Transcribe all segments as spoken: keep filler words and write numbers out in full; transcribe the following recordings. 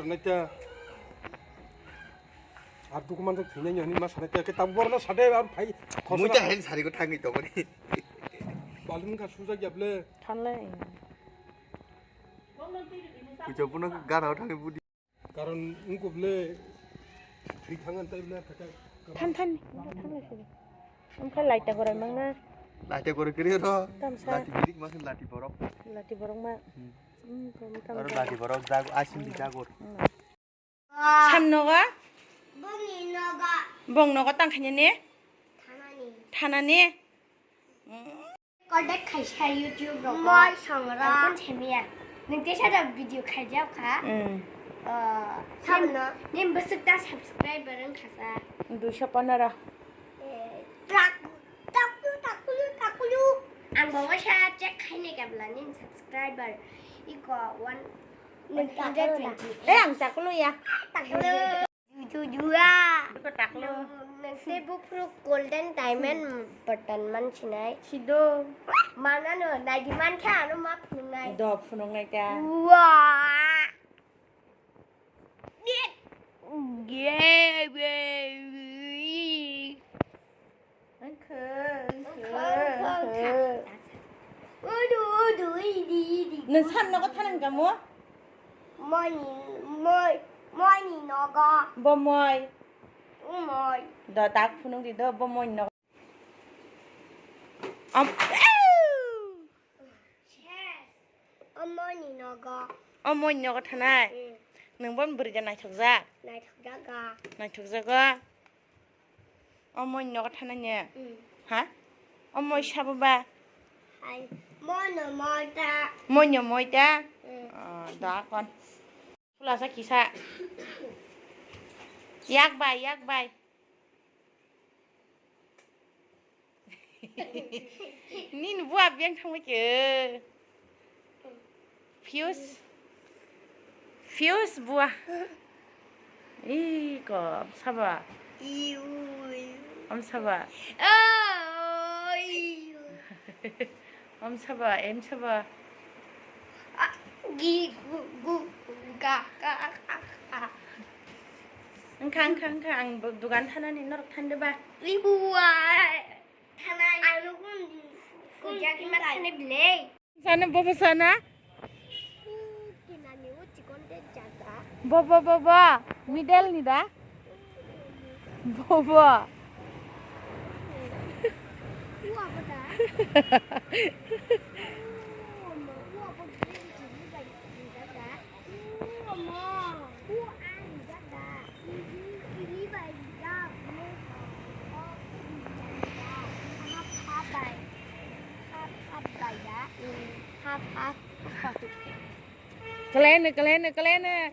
Naita. Ar duku manjak thwinai ni hwnwi ma sanai ta, khe tabuk borno sade ar phai khorsa. Mui ta hen sari ko thangwi tongoni. Balwng kha sujak ya ble. Thanlai. Puja puno gara thangwi budi. Karon wngkuk le thwi thangan tai ble khacha. Than, than, thanlai sidi. Wngkha laita gorai mangna. Laita gorai kiri ro. Tamsa. Lati birik ma lati borok. Lati borok ma. Hmm. Hmm, tam, tam, aro tam. Lati borok jago, asim di jago. Hmm. Sam nogo? Bongni nogo. Bong nogo tang khainani? Thanani. Thanani? Contact khaisa YouTube rogo. Moi songra. Akon chemiya. Nung tesa da video khaijak kha. Mm. Uh, samno. Nim besuk ta subscriber wng khasa. Duiso ponero. Eh, tak, taklu, taklu, taklu. Ang bawa sa check khaini kabla nin subscriber. Iko one. Nung taklu na. Eh, ang taklu ya. Taklu. Ju, ju, ju, ah. Biko taklo. Nung, nung se buphuru golden diamond button man sinai. Sido. Mana no, nagi man kha ano ma phunung nai. Do phunung nai ta. Wah. Ye, ye, ye. Wngkha, wngkha, wngkha, wngkha. Udu, udu, idi, idi. Nwng sam nogo thanang kamo? Moini, moi, moini nogo. Bo moi. Moi. Do tak phunuk di do, bo moini nogo. Am-, Ses. O moini nogo. O moini nogo thanai? Mm. Nwng bo bwrwi da naithokjak? Naithokjago. Naithokjago? O moini nogo thanai ne? Mm. Ha? O moi sabo ba? Hai. Moino moi ta. Moino moi ta? Mm. Ah, da kon. Khulasa kisa. Yak bai, yak bai. Nini bua biyang thangbai ke. Fuse. Fuse bua. Ih, ko, saba. Am saba. Om saba, em saba. Ah, gi, gu, gu, ga, ga, ga, ga. Wngkha, wngkha, wngkha. Ang bo-, dugan thanani norok thande ba. Libu, ah, thanai. Ang nukun, kun, kun, kun, kun, bilai. Sana, bobo sana. Bobo, bobo, middle ni da? Bobo. Kalena, kalena, kalena.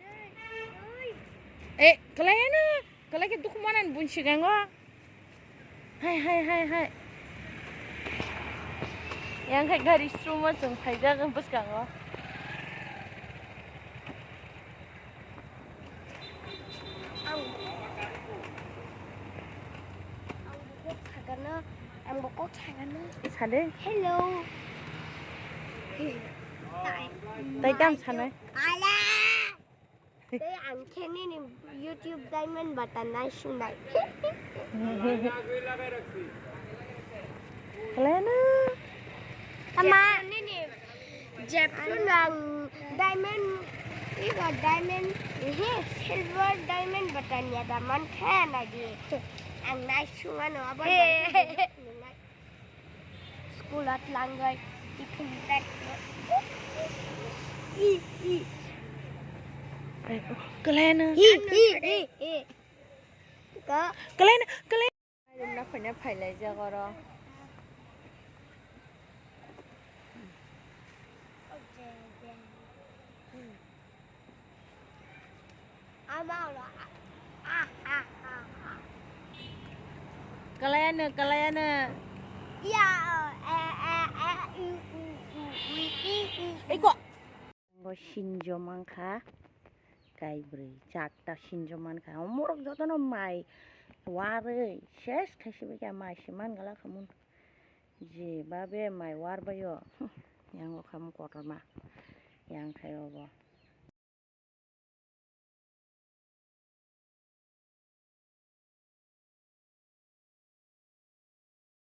Eh, kalena. Kalai ke dukhu manan bun sigango. Hai, hai, hai, hai. Yang khai gari srumo chwng phaijak bwskango. Ang bo kok sagano, ang bo kok sagano. Sade. Hello. Tai. Tai tam sanai. Ala. Tei ang khe nini YouTube diamond button naisinai. Kalena. Ama. Jepun ang diamond, iba diamond, he, silver diamond button ya da man khe na di. Ang naisung ano abo. School-o tlangwi tiffin pack. I, i. Kalena. Hi, hi, hi, hi. Ko? Kalena, kalena. Rumna khaina phailaijak oro. Kalaiano, kalaiano. Ya, eh, eh, eh, u, u, u, ui, i, i, i. Eko. Bo sinjo mankha, kaibrwi, charta sinjo mankha. Omorok jotono mai warwi ses khaisibikha, mai se mangala khamun. Je babe mai warbaio, yango khamu kotorma, yang khai obo.